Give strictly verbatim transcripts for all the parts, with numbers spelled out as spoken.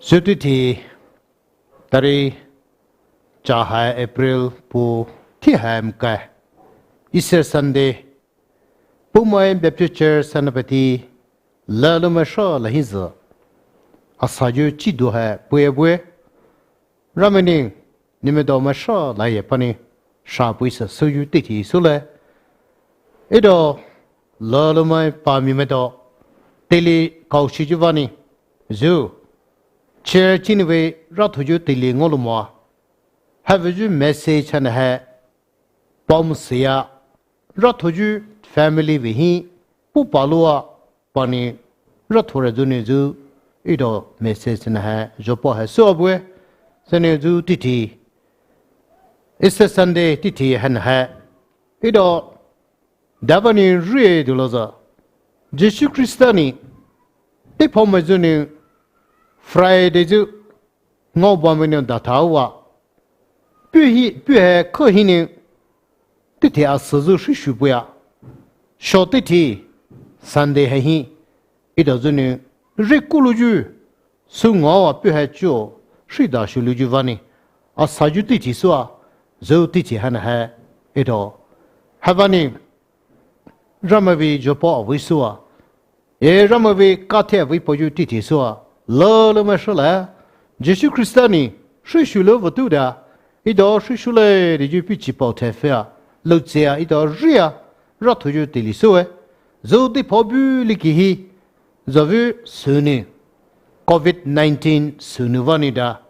Chuti thi tari cha hai April pu thi hai mkai Easter Sunday. Poumai Baptist Church Senapati lalo mai sha la hi zü. Asa ju chi du hai pue pue. Ramani ni me do mai sha la ye pani sha pui sa su ju ti thi su le. Ido lalo mai pa mi me do tili kau shi ju vani. Zu church ni ve ra thu ju tili ngolu mo. Have ju message han hai pom siya ra thu ju family ve hi pu pa lua pani ra thu ra ju ni ju ido message na hai jo po hai so bue. Sene ju ti thi Easter Sunday ti thi han hai ido davani rie du lo za Jisu Krista ni ti pom mai ju ni Friday ju ngau ba mai ni da tha wa pu hi pu hai kho hi ni ti thi a su ju shi shu pu ya sho ti thi Sunday hai hi ido ju ni ri ku lu ju su ngau wa pu hai chu shi da shu lu ju vani a sa ju ti thi su a ju ti thi han hai ido ha vani Ramavi jo po a vi su a E Ramavi ka the vi po ju ti thi su a lalo mai sha la Jisu Krista ni shi shu lo va tu da ido shi shu le di ju pi chi pao the fe a lo che a ido ri a ra thu ju ti li su e zu di po bu li ki hi za vu su ni covid nineteen su nu vani da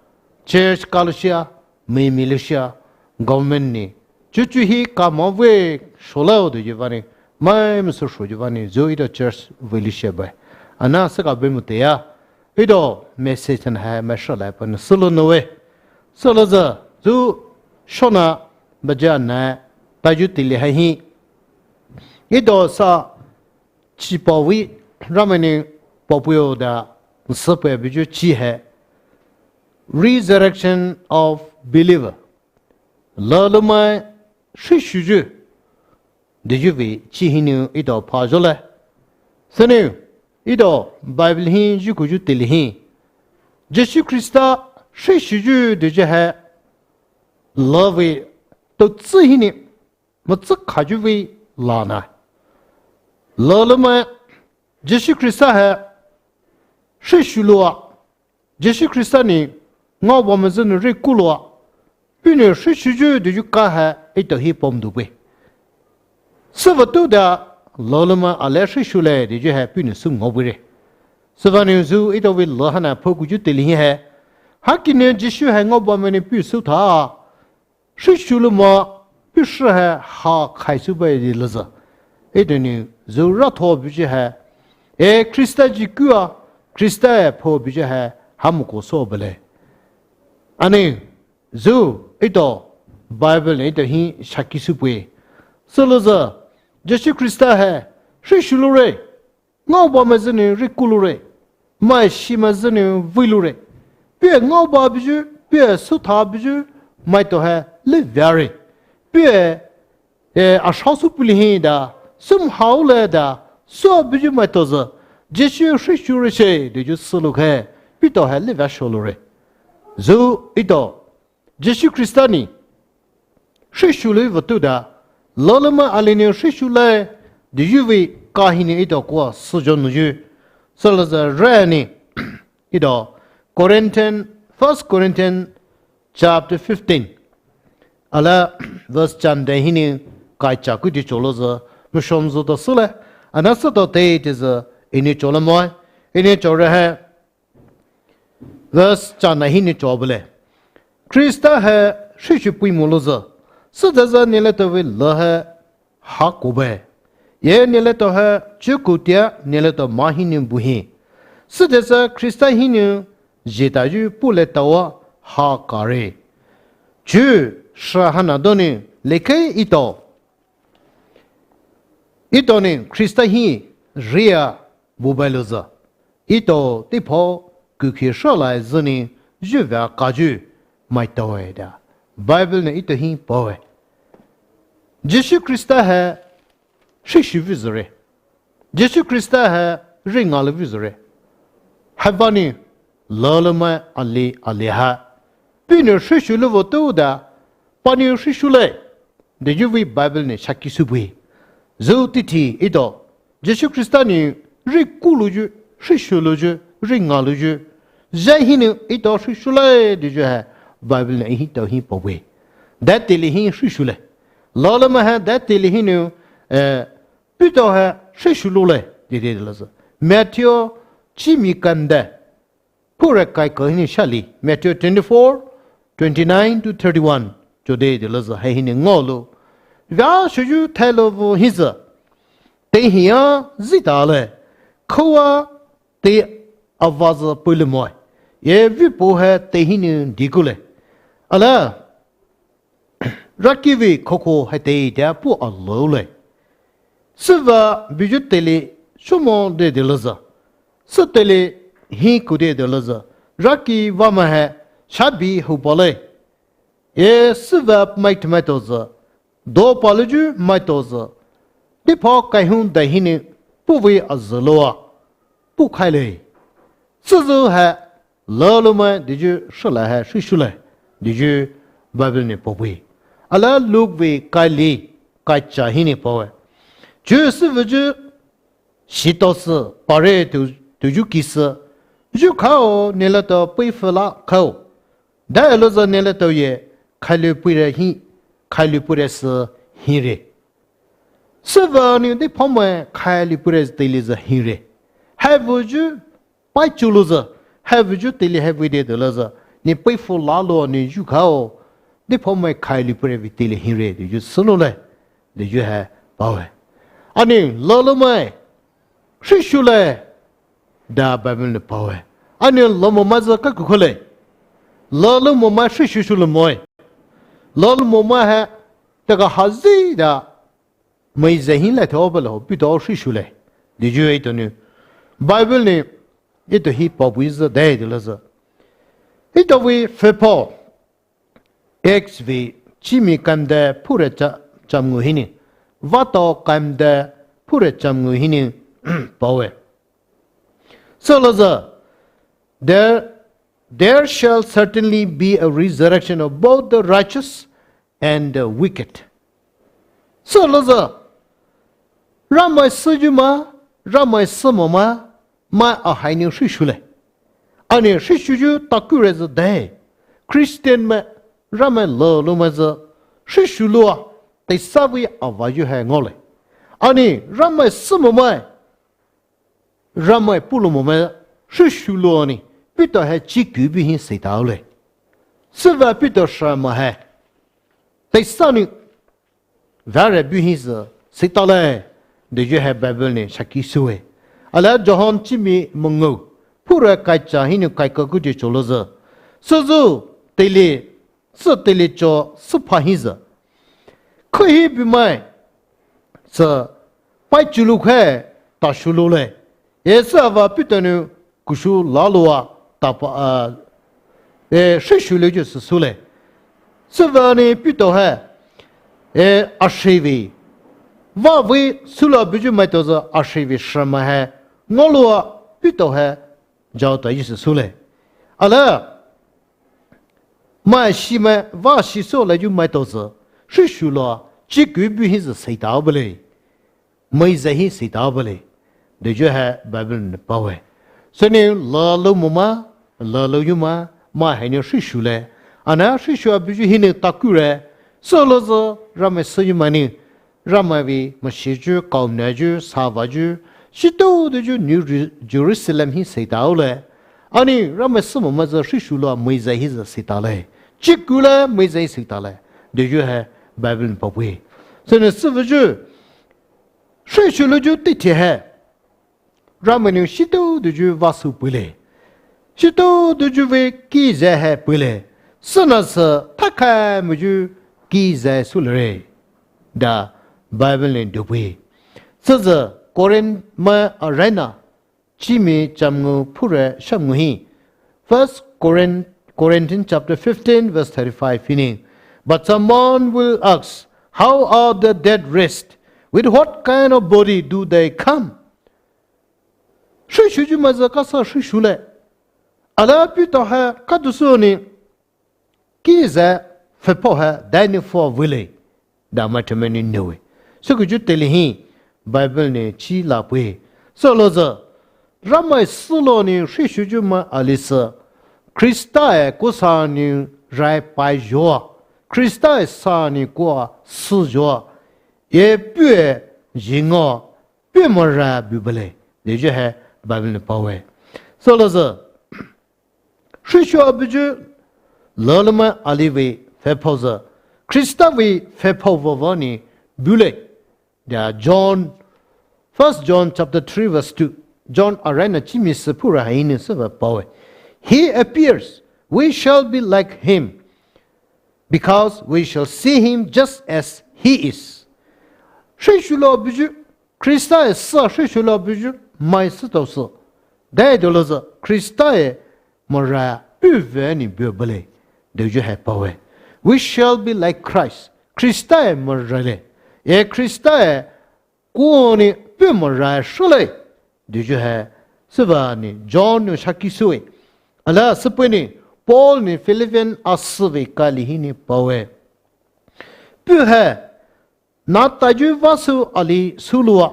church ka lu shia mi mi lu shia government ni chuchu hi ka ma ve sho la de ju vani mai mu su sho ju vani zu ido church ve lu shia ba ana sa ka be mu te ya ido message na hai mai sha la pa ni su lo no we su lo za zu sho na ba ja na pa ju ti li hai hi ido sa chi pa vi Ramani pa pu yo da sa pa bi ju chi hai Resurrection of Believer. Lalo mai shi shu ju de ju vi chi hi ni ido pa jo le. Sene ido Bible hi ju ku ju ti li hi Jisu Krista shi shu ju de ju hai love to tsi hi ni ma tsi kha ju vi la na. Lalo mai Jisu Krista hai shi shu lo a Jisu Krista ni ngau ba ma zu ni ri ku lo a pu ni shi shu ju de ju ka hai ido hi pom du pu. Sa va tu da lalo mai a le shi shu le de ju hai pu ni su ngau pu re. Sa va ni zu ido vi lo han hai po ku ju ti li hi hai ha ki ni Jisu hai ngau ba ma ni pu su tha Shi shu lu ma pu shi hai ha khai su ba di la za. E de ni zu ra tho bi ji hai. E Krista ji ku a Krista e pho bi ji hai ha mu ko so ba le. Ani zu ido Bible ido hi shaki su pue. Su lu za Jisu Krista hai shi shu lu re. Ngau ba mai zü ni ri ku lu re, mai shi mai zü ni vei lu re. Pie ngau ba bi ju, pie su tha bi ju, mai to hai li via re. Pie e a shao su puli hi da, sum hao le da, su bi ju mai to zü, Jisu shi shu re she, de ju su lu khe, pi to hai li via sho lu re. Zu ido Jisu Krista ni shi shu lu va tu da, lalo mai ali ni shi shu le, de ju vi ka hi ni ido ko su jo nu ju. Sa la za re ni ido Corinthian, First Corinthian chapter fifteen. Ala verse chan de hi ni kai cha ku di cho lo za, mu shom zo da su le, ana sa to te te za, ini cho le mo, ini cho re hai, Verse chana hi ni cho bule. Krista hai shi shu pui mu lu zü. Süde zü ni le to vi lü hai ha ku be. Ye ni le to hai chu ku tia ni le to ma hi ni bu hi. Süde zü Krista hi ni ji ta ju pu le to wa ha ka re. Chu sha ha na do ni le ke ito. Ito ni Krista hi ria bu bai lu zü. Ito ti pho kukhi sha lai zü ni ju via ka ju mai to e da. Bible ni ito hi po e. Jisu Krista hai shi shu vi zü re. Jisu Krista hai ri nga lu vi zü re. Hai va ni lüloumai ali ali ha, puhnou hrishu louwo touda, panou hrishu lei, daiyu vei Bible nou shaki sü bue. Zü teithe etao, Jisu Khrista nou rei kulouyu, hrishu louyu, rei ngaolouyu, zai hinou etao hrishu lei daiyu hai Bible nou etao hi paowe. Dai teile hi hrishu lei, lüloumai hai dai teile hinou, eh, puletao hai hrishu loulei dai teile sü, Matthew chimi kamde phure kaikha hinou shali, Matthew twenty-four, twenty-nine to thirty-one. Chode teile sü hai hinou ngaolou, veashoyu thailouwo hisü, tei hi-a zhitalei, khoua tei avasü peiloumoe, e veipo hai tei hinou dikhailei, alia raki vei khouko hai teitei puh aloulei. Süvabuyu teile shomo dai teile sü, süteile hi kude teile sü, raki vamai hai shabi houpalei. E süvabumaitao maitao sü, dopalouyu maitao sü, deiphao kaihung dai hinou puhvei azüloua puh khailei. Süzü hai lüloumai daiyu hrülai hai hrishu lei daiyu Bible nou paowe. Alia Luke vei kaili kaicha hinou paowe, chuo süvayu shitaosü pare tou, touyu kisü, zhukhaio neletao peifü la khaio, daiolouzü neletaoye khailou peire hi, khailou peire sü hire. Süvanou deiphaomai khailou peire teile sü hire. Haivuyu paichoulouzü, haivuyu teile hai vei dai teile sü, ne peifü laloua ne zhukhaio deiphaomai khailou peire vei teile hire daiyu süloulei daiyu hai paowe. Ana lüloumai hrishu lei da Bible nou paowe. Ana lüloumai sü kaku kholei, lüloumai hrishu shuloumoe. Lüloumai hai taka hazhida, mai zai hi laithaobalei ho puletao hrishu lei daiyu etao nou Bible nou etao hi paowe sü dai teile sü, etao vei pfüphao, Acts vei chimi kamde phure cha, chamngu hinou, vatao kamde phure chamngu hinou paowe. Sülouzü, there, there shall certainly be a resurrection of both the righteous and the wicked. Sülouzü, Ramai süyu mai, Ramai sümomai, mai ahai nou hrishu lei. Ana hrishuyu takure sü dai, Christian mai, Ramai lüloumai sü hrishu loua teisa vei avayu hai ngaolei. Ana Ramai sümomai, Ramai puloumomai hrishu loua nou puletao hai chikhu buhi seitaolei. Süvanou puletao hramai hai teisanou vare buhi sü seitalei daiyu hai Bible nou shaki süwe. Alia John chimi mongou, phure kaicha hinou kaikha kuji choulouzü, süzü teile, sü teile cho süpha hisü, khühi bumai sü paichouloukhai tashuloulei. E süvanou puletao nou kushu laloua tapa, a, e hrishu louyu sü sülei. Süvanou puletao hai, e, ashevei, vavei sülou buyu maitao sü ashevei hramai hai ngaoloua puletao hai jaotayu sü sülei. Alia mai shimai vashisü layu maitao sü hrishu loua chikhu buhi sü seitabalei, mai zai hi seitabalei daiyu hai Bible nou paowe. Sünou lüloumomai, lülouyu mai, mai hai nou hrishu lei. Ana hrishu buyu hinou takure, sülouzü Ramai süyu mai nou, Ramai vei mashiyu, kaonayu, savayu, shitaotuyu New Jerusalem hi seitaolei. Ana Ramai sümomai sü hrishu loua mai zai hi sü seitalei, chikhu lei mai zai seitalei daiyu hai Bible nou paowe. Sünou süvayu hrishu louyu teithe hai Ramai nou shitaotuyu vasü peilei, shitaotuyu vei kizai hai peilei, sünasü thakhaimoyu kizai süloure da Bible nou doupeie. Süzü Corinth mai araina chimi chamngu phure shamngu hi, First Corinth, Corinthians chapter fifteen verse thirty-five hinou, but someone will ask, how are the dead raised? With what kind of body do they come? Hrishuyu mai sü kasü hrishu lei, Ala puletao hai kadou sü nou, kizai pfüphao hai daini pfüa vulai, dah maitao mai nou noue. Sükuyu teile hi Bible nou chi lapeie. Süolouzü, Ramai sülou nou hrishuyu mai ali sü, Khrista ye kosa nou rai paiyu, Khrista ye sa nou koa süyu, ye puh ye jingao, puh mara bu bulai, teyu hai Bible nou paowe. Süolouzü, hrishu abuyu lüloumai ali vei pfüphao sü, Khrista vei pfüphao vava nou bulai. Dah John, First John chapter three verse two. John araina chimi süpura haini sübüa paowe. He appears, we shall be like him, because we shall see him just as he is. Hrishu lou abuyu, Khrista ye sa hrishu lou abuyu mai sütao sü, dai doulouzü Khrista ye mara puh vei nou bu bulai, teyu hai paowe. We shall be like Christ. Khrista ye mara lei, ye Khrista ye koa nou puh mara hrülai, teyu hai sübüa nou John nou shaki süwe. Ala süpei nou Paul nou Philippian asü vei kali hinou paowe. Puh hai nataiyu vasü ali süloua,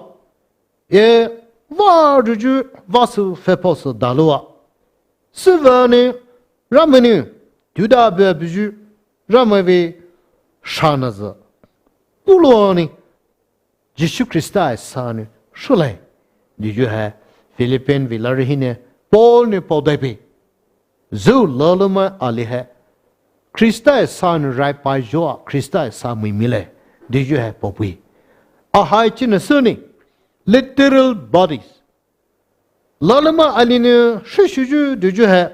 ye varuyu vasü pfüphao sü daloua, sübüa nou Ramai nou tuda bua buyu Ramai vei shanazü, puloua nou Jisu Khrista ye sa nou hrülai, teyu hai Philippian vei lari hinou Paul nou paodaipeie. Zü lüloumai ali hai Khrista ye sa nou rai paiyua, Khrista ye sa mai milai, teyu hai paopeie. Ahai chinasü nou literal bodies, lüloumai ali nou hrishuyu teyu hai,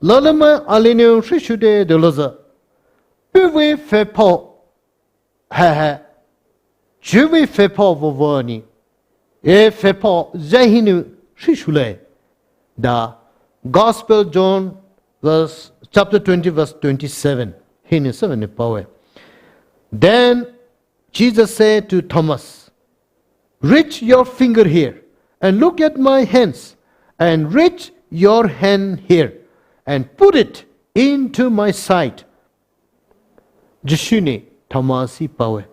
lüloumai ali nou hrishude doulouzü, puhvei pfüphao hai hai, chuvei pfüphao vava nou, ye pfüphao zai hinou hrishulai, dah Gospel John verse, chapter twenty verse twenty-seven hinou sübüa nou paowe. Then Jesus said to Thomas, Reach your finger here and look at my hands, and reach your hand here and put it into my side. Jisu nou Thomas hi paowe,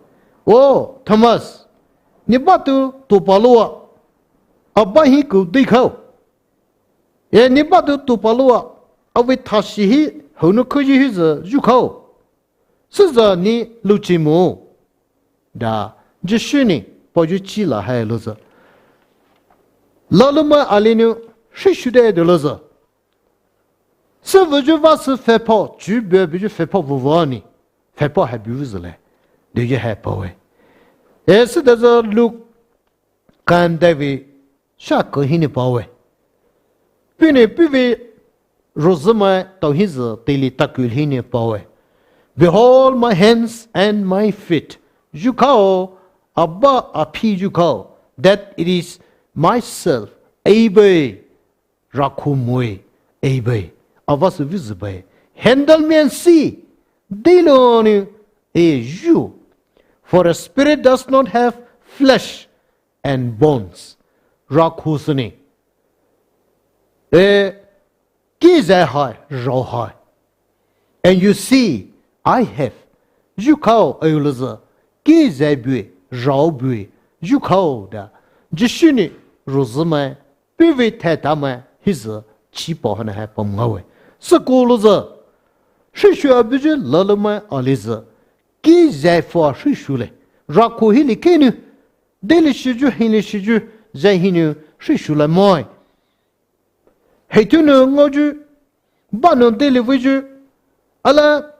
O Thomas, ne bahtu toupa loua abah hi ku deikhaio, ye ne bahtu toupa loua avei thashi hi haonou khouyu hisü zhukhaio, süsü ne louche mo, dah Jisu nou paoyu chi la hailouzü, lüloumai ali nou hrishude doulouzü, süvuyu vasü pfüphao, chu bua buyu pfüphao vava nou pfüphao hai bu vuzülai, teyu hai paowe. E sütazü Luk kandai vei shaku hinou paowe. Puhnou puhvei rozümai tao hisü teile taku hinou paowe, Behold my hands and my feet, zhukhaio, abah aphei zhukhaio, that it is myself, abei, rako moe, abei, avasü vuzübüe, handle me and see, deilonou, e zhu, for a spirit does not have flesh and bones, rako sü nou, e kizai hai rao hai, and you see I have, zhukhaio aolouzü, kizai bue, rao bue, zhukhaio dah Jisu nou rozümai, puhvei thaitamai hisü chipao haina hai pamngaowe. Sükulouzü hrishu abuyu lüloumai ali sü kizai pfüa hrishulai, rako hili khenou, deilishiyu hilishiyu zai hinou hrishulai moe, hetounou ngaoyu, bahnou deili vuyu, ala,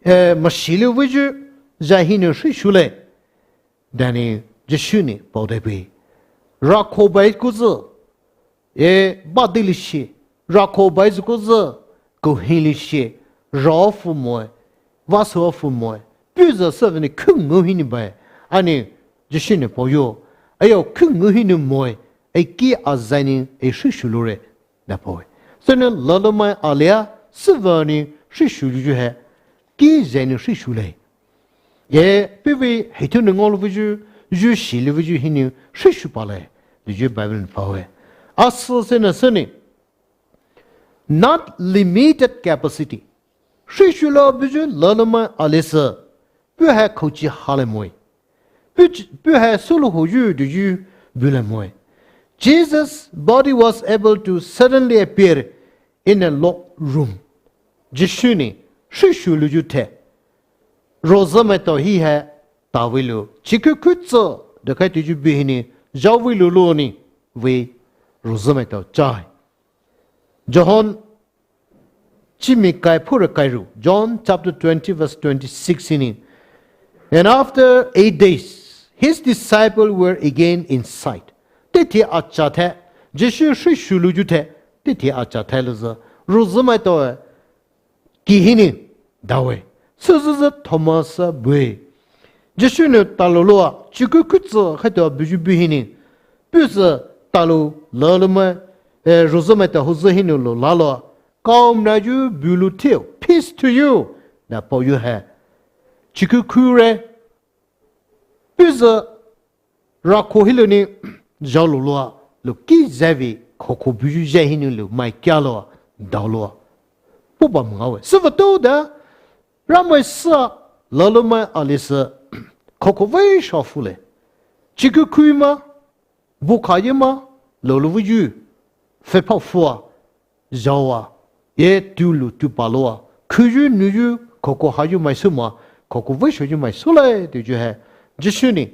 e mashilou vuyu zai hinou hrishulai, dah nou Jisu nou paodaipeie, rako bai kuzü, e bah deilishe, rako bai zü kuzü, ku hilishe, rao pfü moe, vasü pfü moe, puhzü sübüa nou khungu hinou baie, ana Jisu nou paoyu, ayo khungu hinou moe, e ki azai nou e hrishuloure, dah paowe. Sünou lüloumai alia sübüa nou hrishuyu hai kizai nou hrishulai, e puhvei hetounou ngaolou vuyu, zhu shilou vuyu hinou hrishu palai, teyu Bible nou paowe. Asü sünasü nou not limited capacity. Hrishu lou buyu laloumai ali sü, puh hai khouchi hale moe. Puh hai sülou hoyu duyu bule moe. Jesus' body was able to suddenly appear in a locked room. Jisu nou hrishu louyu the, rozümaitao hi hai taveloua chikhu khutsü dakhai touyu buhinou zhaoveloulou nou vei rozümaitao chai. John chimi kai phura kairu, John chapter twenty verse twenty-six hinou, and after eight days, his disciples were again inside. Teithe acha thai, Jisu hrishu louyu the, teithe acha thai louzü rozümaitao kihinou dawe. Süzüzü Thomas bue, Jisu nou talouloua chikhu khutsü khaitoua buyu buhinou, puh sü talou laloumai, eh, rozümaitao hozü hinou lou laloua, Kaonayu bulou theo, peace to you, da paoyu hai. Chikhu khure, puh sü rakho hilonou zhaolouloua, lou ki zai vei khouko buyu zai hinou lou mai kialoua daoloua, puh ba mngawe. Süvatou da, Ramai sü laloumai ali sü khouko veisho phule, chikhu khuyu ma, bukhayu ma, loulou veyu, pfüphao phua, zhaowa, e tulou tupaloua, khuyu nuyu khouko hayu mai sü ma, khouko veishoyu mai sülai touyu hai, Jisu nou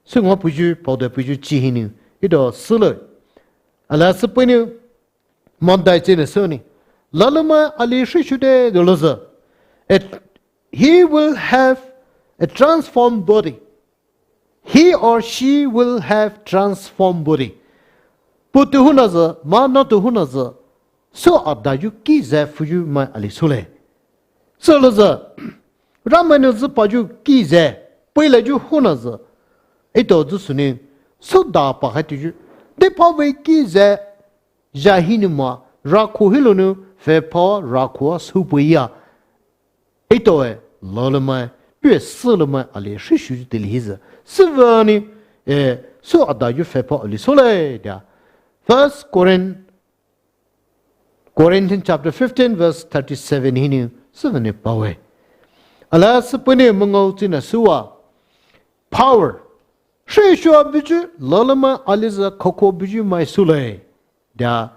sünga puyu paoda puyu chi hinou etao sülai. Alia süpeinou Matai chinou sünou, laloumai ali hrishu de doulouzü, he will have a transformed body. He or she will have transformed body. Poutu hunazü, ma naotu hunazü, sü adayu ki zai phuyu mai ali sülai. Sülouzü, Ramai nou züpayu ki zai, peilayu hunazü, etao zü sünou, sü da pa hai touyu, deiphao vei ki zai, zai hinou ma, rakho hilonou pfüphao rakhoa süpeia, etaoye laloumai, puhye süloumai ali hrishuyu teile hisü, süvanou, eh, sü adayu pfüphao ali sülai da, First Corinth, Corinthians chapter fifteen verse thirty-seven hinou süvanou paowe. Alia süpeinou mangao chinou süwa, power, hrishu buyu laloumai ali sü khouko buyu mai sülai da,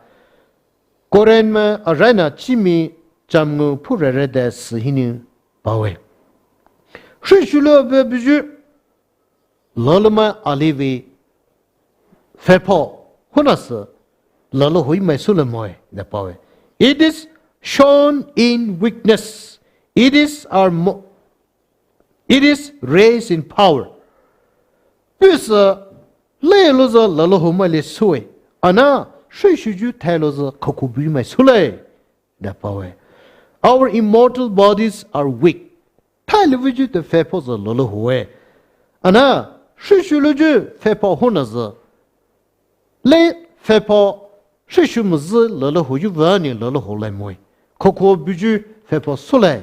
Corinth mai araina chimi chamngu phurere de sü hinou paowe. Hrishu lou buyu laloumai ali vei pfüphao hunasü lalou hoyu mai sülai moe da paowe. It is shown in weakness. It is our mo-, it is raised in power. Puh sü leilouzü lalou ho mai le süwe, ana hrishuyu thailouzü khouko buyu mai sülai da paowe. Our immortal bodies are weak. Thailou veyu te pfüphao sü lalou hoe, ana hrishu louyu pfüphao hunasü, le pfüphao hrishu mozü lalou hoyu vanou lalou holai moe. Khouko buyu pfüphao sülai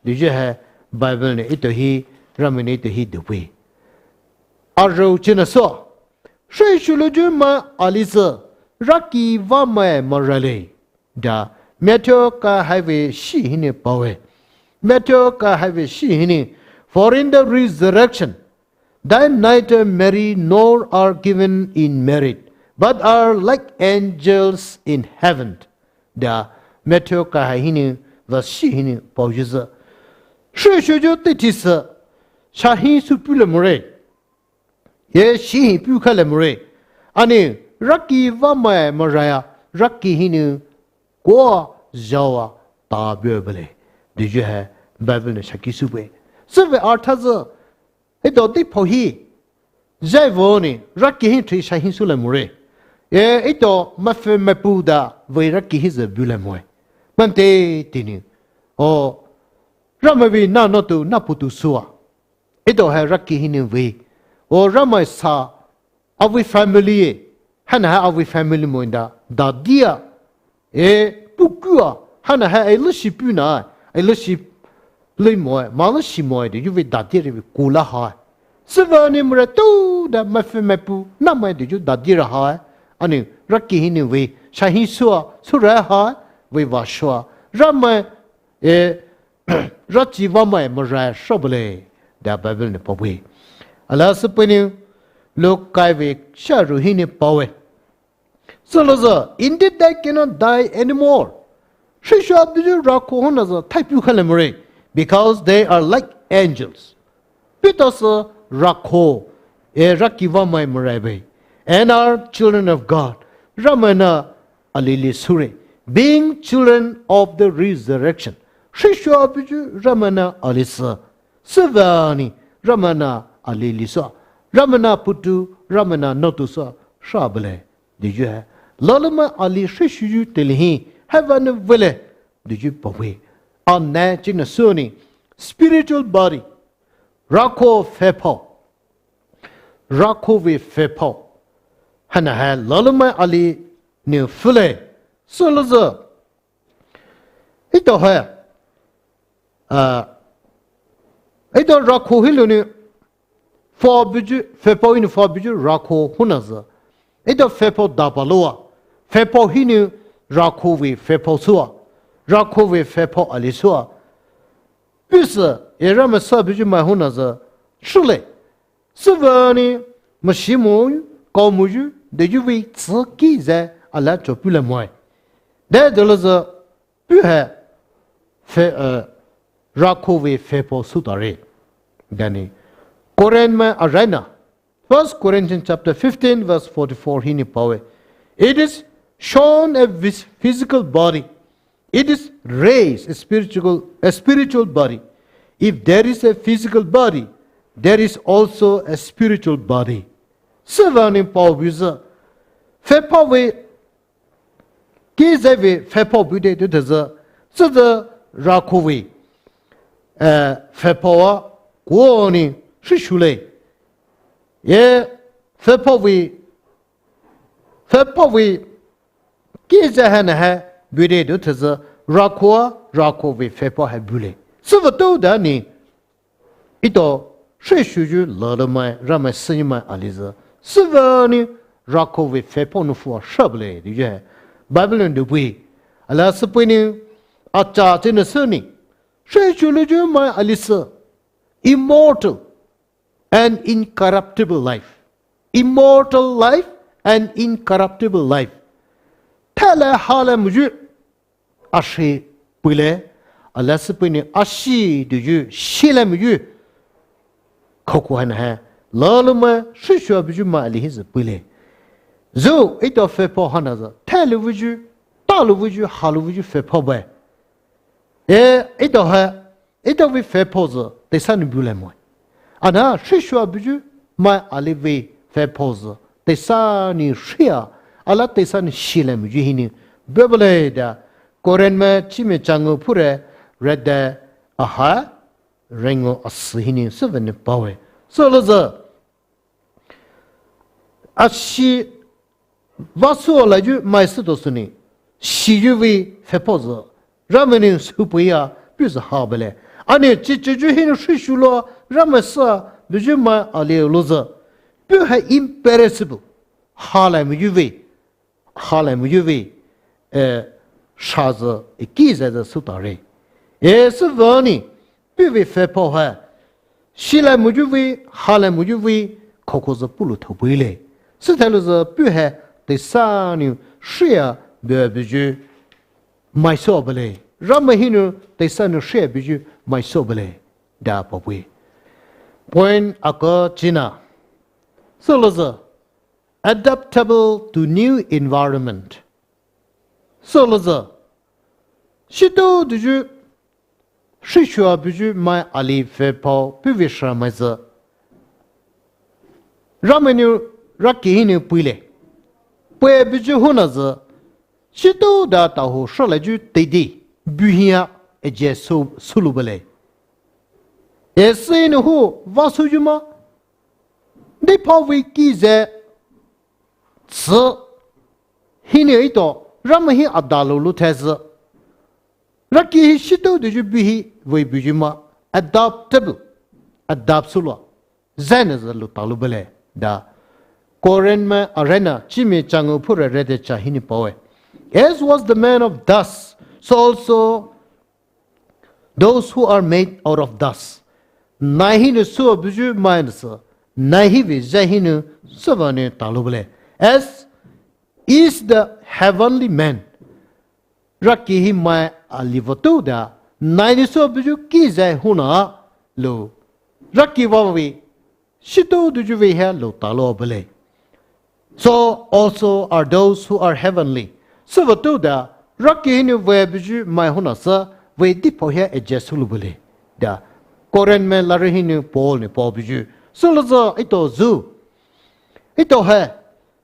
touyu hai, Bible nou etao hi, Ramai nou etao hi doupei. Arou chinou sü, hrishu louyu mai ali sü raki vamai maraile da, Matthew kai hai vei shi hinou paowe. Matthew kai hai vei shi hinou, for in the resurrection they neither marry nor are given in marriage, but are like angels in heaven da, Matthew kai hai hinou verse shi hinou paoyu sü, hrishuyu teithe sü shahi sü pulai more, ye shihi pukhailai more, ana raki vamai maraia, raki hinou koa zhaowa tabüa bale touyu hai, Bible nou shaki sübue. Sübüe artha sü, etao deiphao hi zai vanou raki hi thei shahi sülai more, e etao maipfü maipu da vei raki hisü bulai moe. Mante tinou, o, Ramai vei na naotu na poutu süwa, etao hai raki hinou vei, o Ramai sa, avei family e, haina hai avei family moe da dadia, e, pukua, haina hai aleshi puna, aleshi lei moe, maleshi moe touyu vei dadia re vei koula hai, süvanou more tou da maipfü maipu namai touyu dadia ra hai, ana raki hinou vei shahi süa süra hai, vei vah shua, Ramai, eh, rachi vamai marai shabale, da Bible nou paowe. Alia süpeinou, Luke kai vei sharu hinou paowe. Sülouzü, indeed they cannot die anymore. Hrishu abuyu rako hona zü thaipu khale more, because they are like angels. Puletao sü rako, eh, raki vamai marai be. And are children of God. Ramai na alili sure. Being children of the resurrection. Hrishu abuyu Ramai na ali sü. Süvanou Ramai na alili sü. Ramai na putu, Ramai na notu sü. Shabale. Deyu hai. Lüloumai ali hrishuyu teile hi, haivanou vele. Deyu paowe. Ana china süni. Spiritual body. Rako pfüphao. Rako vei pfüphao. Hana hai lüloumai ali nou pfüle. Sülouzü. Etao hai. Ah, etao rako hilonou, pfüphao buyu, pfüphao hinou pfüphao buyu rako hona zü. Etao pfüphao dapa loua, pfüphao hinou rako vei pfüphao sua, rako vei pfüphao ali sua. Puhsü, Ramai sü buyu mai hona zü, shule. Süvanou, mashi mo, kau moyu, deyu vei tsü ki zü, alia cho pule moe. De delouzü, puh hai, pfü, eh, rako vei pfüphao sü tare. Dani, Korinthmai araina, First Corinthians chapter fifteen verse forty-four hinou paowe. It is shown a vis-, physical body. It is raised a spiritual, a spiritual body. If there is a physical body, there is also a spiritual body. Süvanou paowe zü, pfüphao vei, ki zü vei pfüphao bu de du tezü, süzü rako vei, eh, pfüphao a, kuo ni, hrishu le. Ye, pfüphao vei, pfüphao vei, ki zü hana hai, bu de du tezü, rako a, rako vei pfüphao hai bule. Süvatou dani, Etao, hrishuyu lüloumai, Ramai süyumai ali zü. Süvanou, rako vei pfüphao nou pfüa shabale, deyu hai. Bible nou dubui. Alia süpeinou, acha china süni. Hrishu louyumai ali sü. Immortal and incorruptible life. Immortal life and incorruptible life. Thailai halai moyu. Ashi pule, alia süpeinou ashi deyu, shilai moyu. Khouko hana hai, lüloumai, hrishu abuyu mai ali hi zü pule. Zü, etao pfüphao hana zü, thailou vuyu, talou vuyu, halou vuyu pfüphao be. E, etao hai, etao vei pfüphao zü, teisanou bulai moe. Ana, hrishu abuyu mai ali vei pfüphao zü, teisanou hria, alia teisanou shilai moyu hinou, bebele da, Korinthmai chimai changu phure, rede, aha, rengo asi hinou, süvanou paowe. Sülouzü, ashi, vah sü alaiyu mai sütou süni, shiyu vei pfüphao zü, Ramai nou süpeiya, puhsü habale. Ana chichiyu hinou hrishu loua, Ramai sü, buyu mai ali louzü. Puh hai imperishable. Halai moyu vei, halai moyu vei, eh, shazü, e ki zü zü sü tare. E süvanou, puh vei pfüphao hai, shilai moyu vei, halai moyu vei, khouko zü pulou thou pule. Süthailouzü puh hai, teisanou hria be buyu mai sü bale. Ramai hinou, teisanou hria buyu mai sü bale. Da paowe. Point aka china. Sülouzü, adaptable to new environment. Sülouzü, shitou deyu, hrishu abuyu mai ali pfüphao puh vei shramai zü. Ramai nou, raki hinou pule. Pwe buyu hona zü, shitou da taho shalaiyu teidei, buhia, eje sü, sülou bale. E sünou hu, vah süyu ma, deiphao vei ki zü, tsü, hinou etao, Ramai hi adalou lou tezü. Raki hi shitou deyu buhi vei buyu ma, adaptable, adapt süloua, zünou zü lou talou bale, da. Korinthmai araina, chimai changu phure rede cha hinou paowe. As was the man of dust, So also, those who are made out of dust. Nai hinou süa buyu mai nüsü, nai hi vei zai hinou süvanou talo bale. As is the heavenly man. Raki hi mai ali vatou da, nai hinou süa buyu ki zai hona lo. Raki vavei, shito duyu vei ha lo talo bale. So also are those who are heavenly. Süvatou da, raki hinou vei buyu mai hona sü, vei dipo ha adjust lo bale. Da, Corinth mai lari hinou Paul nou pao buyu. Sülo zü, ito zü. Ito ha,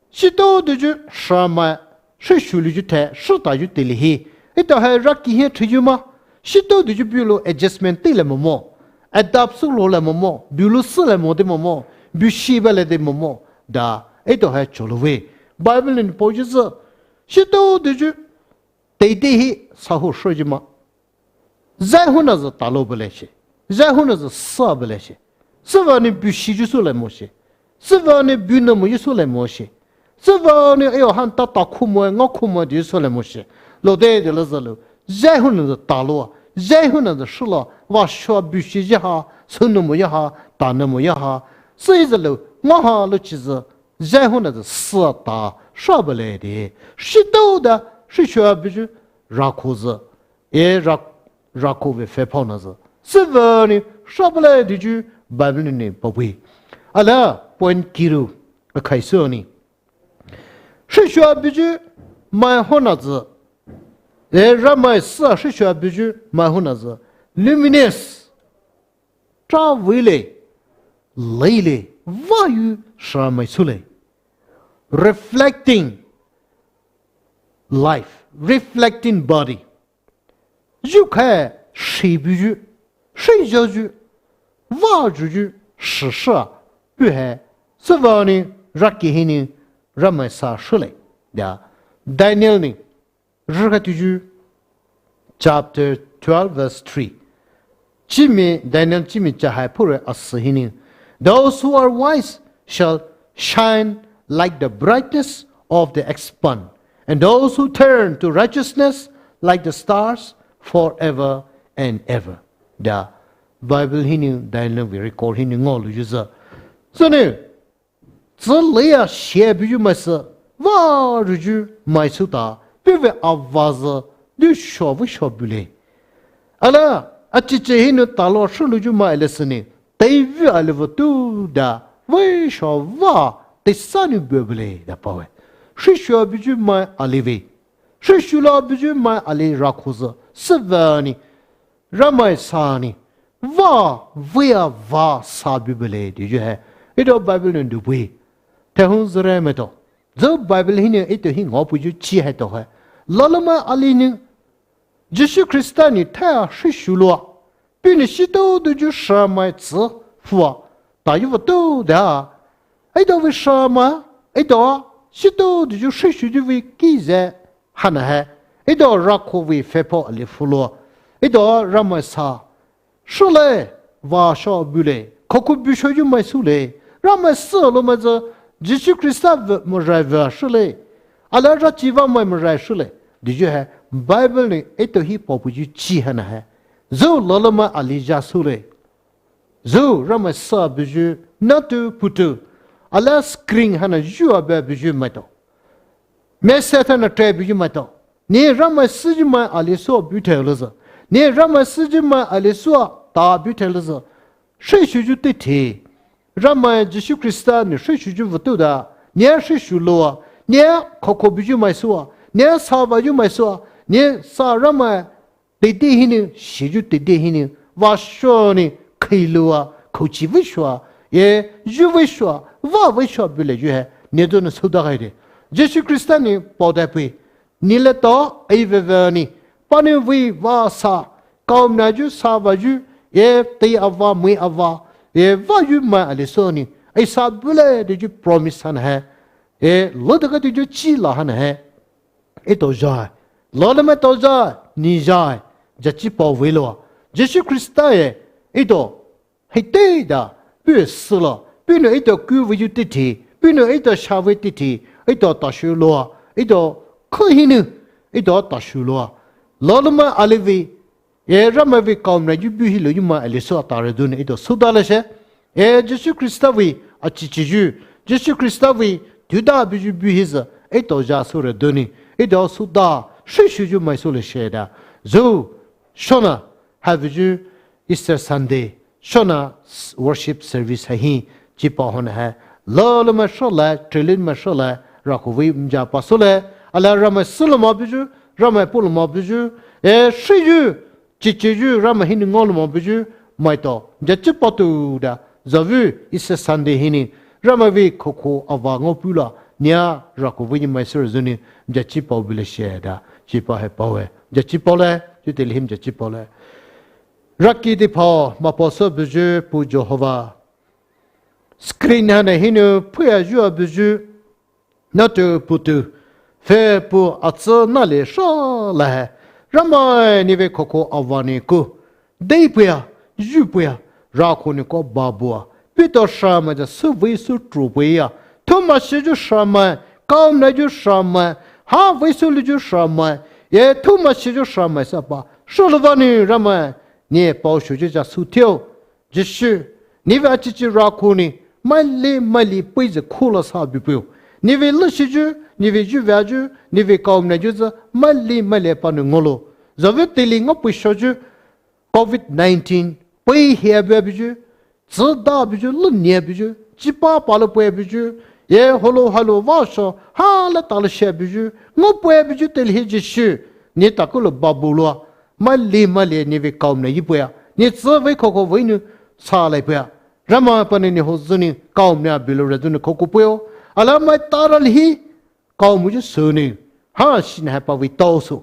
shito duyu sha mai, shishu luyu te, shita yu tili hi. Ito ha raki hi thiyu ma, shito duyu bulo adjustment tile momo. Adapt sülole momo, bulo süle mo de momo, bu shi bale de momo. Da, ito ha cholo vei. Bible nou pao yu zü, shito duyu, teide hi saho shoyu ma. Zai hona zü talo bale shi. Zai hona zü sa bale shi. Süvanou bu shi yu süle mo shi. Süvanou bu namo yu süle mo shi. Süvanou ayo han tata khumo, nga khumo yu süle mo shi. Lo de de lo zü lo. Zai hona zü talo. Zai hona zü shilo. Vasho bu shi yu ha. Sü namo yu ha. Ta namo yu ha. Sü zü lo. Nga ha lo chi zü. Zai hona zü sa ta. Sha bale de. Shito da. Shishu buyu. Rakho zü. E rak-, rakho vei fepao na zü. Süvanou, sha bale duyu, Bible nou nou pao bui. Ala, point kiru, akhai süni. Shishu buyu, mai hona zü. E Ramai sa shishu buyu, mai hona zü. Luminous. Tra vei le, lei le, vayu sha mai sü le. Reflecting life, reflecting body. Yu kha shi buyu, shi yu yu, vayu yu, shi sha, bu ha, süvanou, raki hinou, Ramai sa shi le. Da, Daniel nou, Rüka tuyu, chapter twelve, verse three. Chimi, Daniel chimi chahai pure asü hinou. Those who are wise shall shine like the brightness of the expanse, and those who turn to righteousness like the stars forever and ever. Da, Bible hinou, Daniel vei record hinou ngolu yu zü. Sünou, tsü leia shie buyu mai sü, vayu yu mai sü ta, bu vei ava zü, du sho vei sho bu le. Ala, achiche hinou talo shu luyu mai le süni, tei vei ale vatou da, vei sho va, tei sa nou bu bu le, da pao e. Shishu buyu mai ale vei. Shishu la buyu mai ale rakho zü, süvanou, Ramai sa nou, va, vei a va sa bu bu le, duyu ha. Ito Bible nou du bui. Tehun züre maito. Zü Bible hinou ito hi ngao buyu chi ha to ha. Lala mai ali nou, Jisu Khrista nou tha shishu loa. Puhnou shito duyu sha mai tsü fua. Tayu vatou da. Ito vei sha mai, ito shito duyu shishu yu vei ki zai hana ha. Ito rakho vei fepao ali fulo. Ito Ramai sa. Shu le, va sho bu le, khokho bu sho yu mai sü le. Ramai sa lo mai zü, Jisu Khrista vei marai vei shu le. Ala rachi va mai marai shu le. Duyu ha, Bible nou ito hi pao buyu chi hana ha. Zü lala mai ali ja sü le. Zü Ramai sa buyu, natu putu, ala screen hana yu a ba buyu maito. Message hana tre buyu maito. Ni Ramai sa yu mai ali sü bu te lo zü. Ni Ramai sa yu mai ali sü ta bu te lo zü. Shishu yu tei te. Ramai Jisu Khrista nou shishu yu vatou da. Ni shishu loa. Ni khokho buyu mai sü a. Ni sa vayu mai sü a. Ni sa Ramai teide hinou, shi yu teide hinou, va sho nou, khe loa, khochi vei sho a, ye, yu vei sho a, va vei sho a bu le yu ha, ni zü nou sü da gai de. Jisu Khrista nou pao da pui, ni le to, ei vei vei nou, panou vei va sa, kaomna yu sa vayu, ye, tei ava, mui ava, ye, vayu mai ale sü nou, ei sa bu le duyu promise hana ha, ye, lo de ka duyu chi la hana ha. Ito zai. Lala mai to zai, ni zai. Jachi pao vei loa. Jisu Khrista ye, ito, hei tei da, puhnou sü la, puhnou ito ku vei yu tei te, puhnou ito sha vei tei te, ito tashu loa, ito khe hinou, ito tashu loa. Lüloumai ali vei, eh, Ramai vei kaonayu buhi lou yumai ali sü atare donou etao süda leshe. Eh, Jisu Khrista vei achichiyu, Jisu Khrista vei tuda buyu buhi sü etao ja süre donou etao süda shishuyu mai sü leshe da. Zü, shona, ha buyu Easter Sunday, shona s-, worship service ha hi, chipao hona ha, lüloumai sholai, trilin mai sholai, Rako vei mja pa sülai, ala Ramai sülou ma buyu, Ramai pulou ma buyu, eh, shiyu, chichiyu, Ramai hinou ngaolou ma buyu, maitao, mja chipao tuda, züvei Easter Sunday hinou, Ramai vei khoukhou ava ngaopula, nia Rako vei ni mai sü zünou, mja chipao bu leshe da, chipao hai paoe, mja chipao lai, chitele hi mja chipao lai. Raki di pao, mapao sü buyu pu Jehova. Screen hana hinou puya yua buyu, natu putu, fe pu atsü nale sha lahe. Ramai nevei khoukhou avani ku. Dei puya, yu puya, Rako ni ko babua. Pito shamai ja sü vei sü tru puya. Thuma shiyu shamai, kaonayu shamai, ha vei sü luyu shamai. Ye thuma shiyu shamai sapa. Sholou vani Ramai. Ni pao shuyu ja sü theo. Jisu, nevei achichi Rako ni, maili maili pei zü khula sa bipeo. Nevei lashiyu, nevei yuvayu, nevei kaonayu zü, maili maili panou ngaolou. Züvei tele ngaopei shoyu, covid nineteen, pei hia bia buyu, tsüda buyu, lünia buyu, chipa palo pei buyu, ye holo halo vasho, hala talo shia buyu, ngaopei buyu tele hi Jisu, ni takulo babulua, maili maili nevei kaonayu puya, ni tsü vei khoukhou vei nou salai puya. Ramai panou ni ho zünou kaona bilou re zünou khoukhou puyo. Ala mai tara lihi, kaomuyu sünou. Ha, shin ha pa vei tao sü.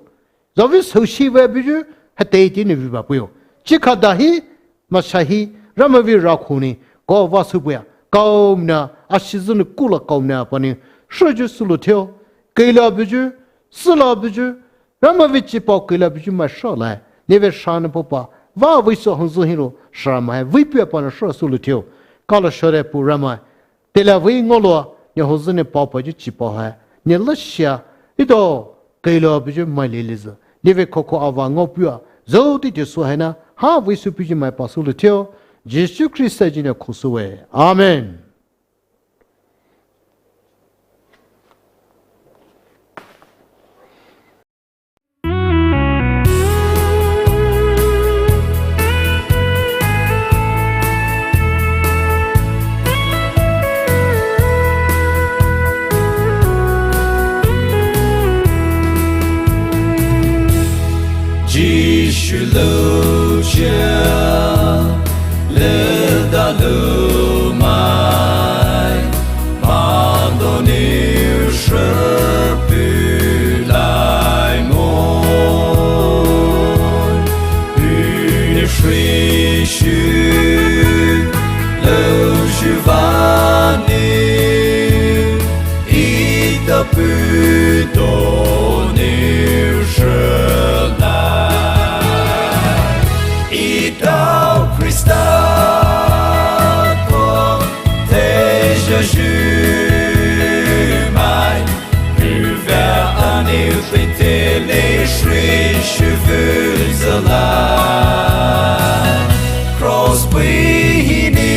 Züvei süshi vei buyu, ha tei tei nou vei ba puyo. Chikha dahi, mashahi, Ramai vei Rako ni, ko va sü puya. Kaona, ashi zünou kula kaona panou, shuyu sülou theo. Keila buyu, süla buyu, Ramai vei chipao keila buyu mai shalai. Nevei sha nou papa. Va vei sü hongzü hilo. Shamai vei puya panou sha sülou theo. Kalo shore pu Ramai. Tela vei ngaoloua. Ni hongzü ni papa ju chipao hai. Ni lashia. Etao. Keila buyu mai lele zü. Nevei khoukhou ava ngaopuya. Zü titi sü haina. Ha vei sü buyu mai pa sülou theo. Jisu Khrista jina khosüwe. Amen. Jisu louche, leda loumai, mandoni shepulai mo, uni shishu, loushu vani, Ita putoni shela. Ita Khrista ko teja jumai. Ruva ani fitele shri shuvuzala. Cross pihini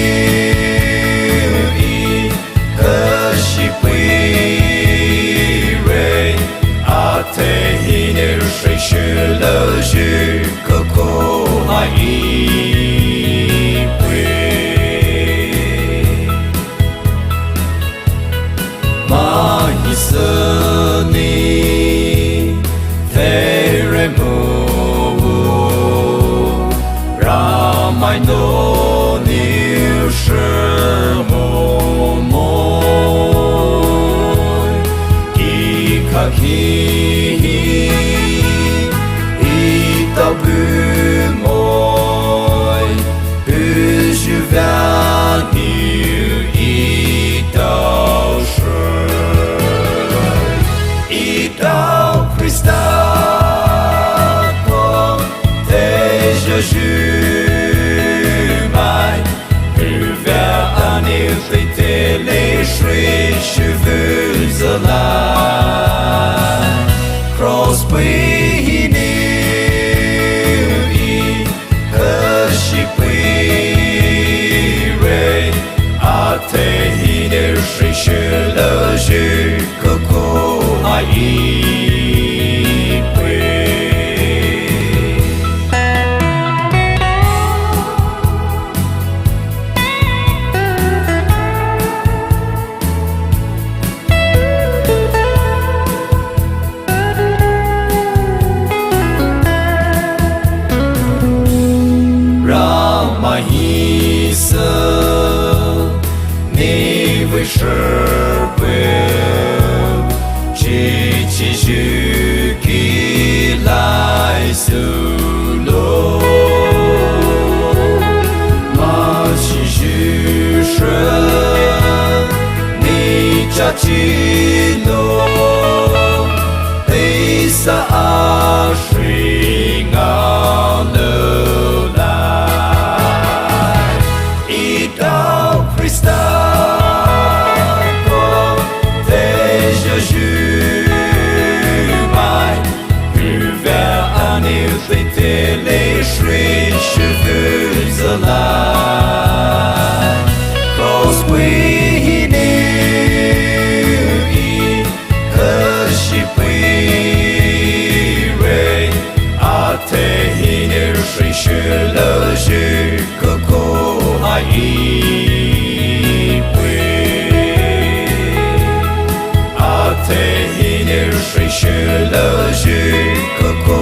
i Kashipire, atehine shishilo ju kako hai pwe. Mahisani, Teremo, Ramai no ni shemo mo, Ika kihi, Ita bu mo, Uju vani Ita shu. Ita Khrista ko teja jumai, ruva ani fitele shri shuvuzala. Cross pihini Shilajiko ko ai pwe. Ramai hisü, ne vei shepwe, chichi shuki lai sulo. Mashi shushe, ni chachi lo. Teisa ashri ngalulai. Idao Krista ko teja shumai. Huve aniu teitei le shri shuvuzalai. Cross we hini i Kashipui re, ate hini shri shilajiko ko ai pwe. Ate hini shri shilajiko ko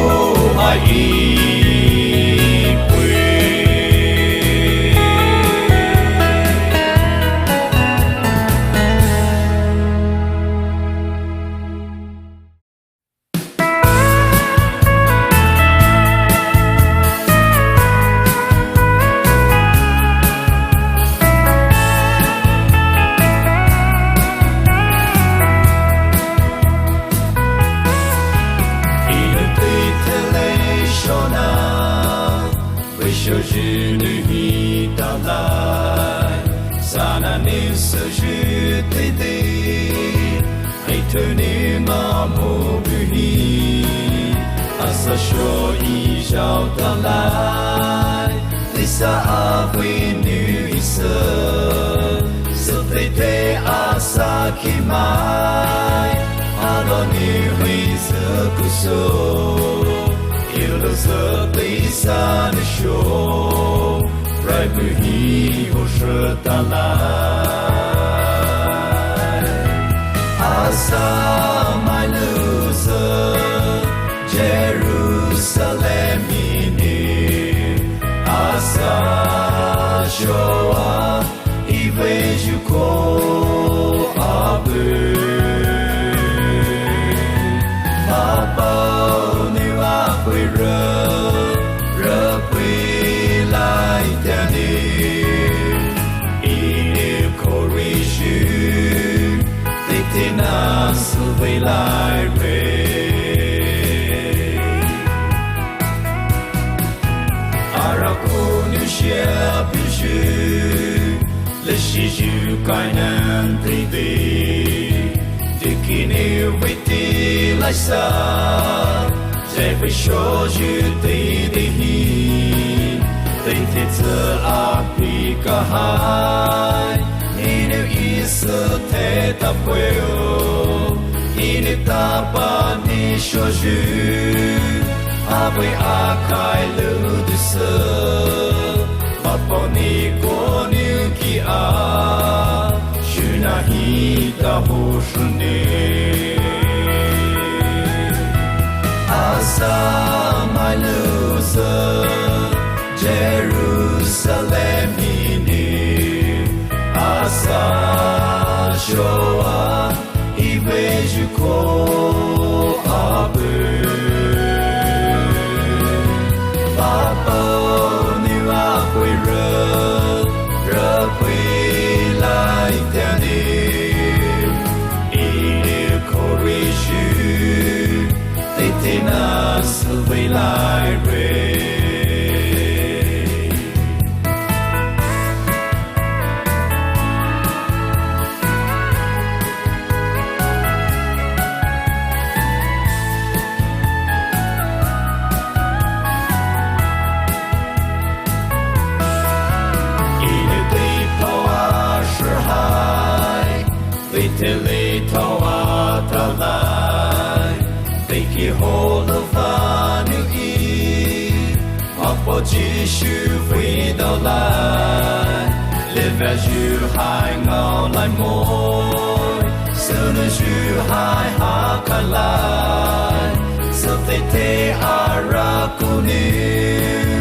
ai pwe. Inu tui tele shona, vei shoji nu hi talai, sana ni soji tete. Aituni mamo buhi, asa sho i jao talai, lisa avinu isa, satete asa kimai, adoni huiza kuso, iluza lisa nisho. Rai buhi hoshitalai. Asa mai lusa Jerusalem ini. Asa shoa ive juko abu. Mapao nu akwira, rapwi lai tani. Ini korishu, titina suvi lai re. Arakonu shia bishu, leshiju kainan titi. Tikini viti laisa, zevi shoju titi hi. Titi tsa api kahai, inu isa te tapweo. Inu tapa ni shoju, avi akai ludisa. Mapao ni konu ki a, shuna hi ta hoshune. Asa mai lusa Jerusalem ini. Asa shoa ive juko abu. Mapao nu akwira, rapwi lai tani. Ini korishu, titina suvi lai re. Inu tei poa shirhai, Teile thao atalai, veiki holovanou hi, Mapao Jisu veidaolai, leveayu hai ngaolai moe, sünou yu hai hakalai, süteitei ara kunou,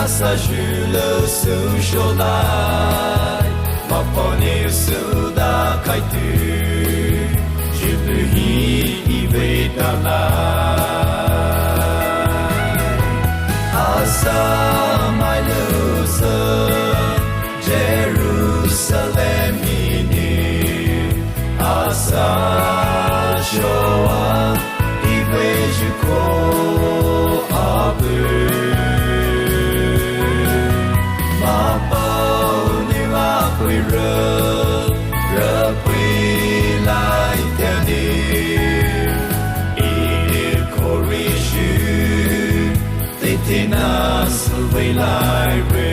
asayu lou sü sholai, Mapao nou südakai tu, Jubilee hi veidalai. Asa mailou sü Jerusalem hinou, asa shoa hi veiyu ko abu, Mapao nou apuirü, rüpei lai tani, Ih nou kourishu, teitei nasü veilaire.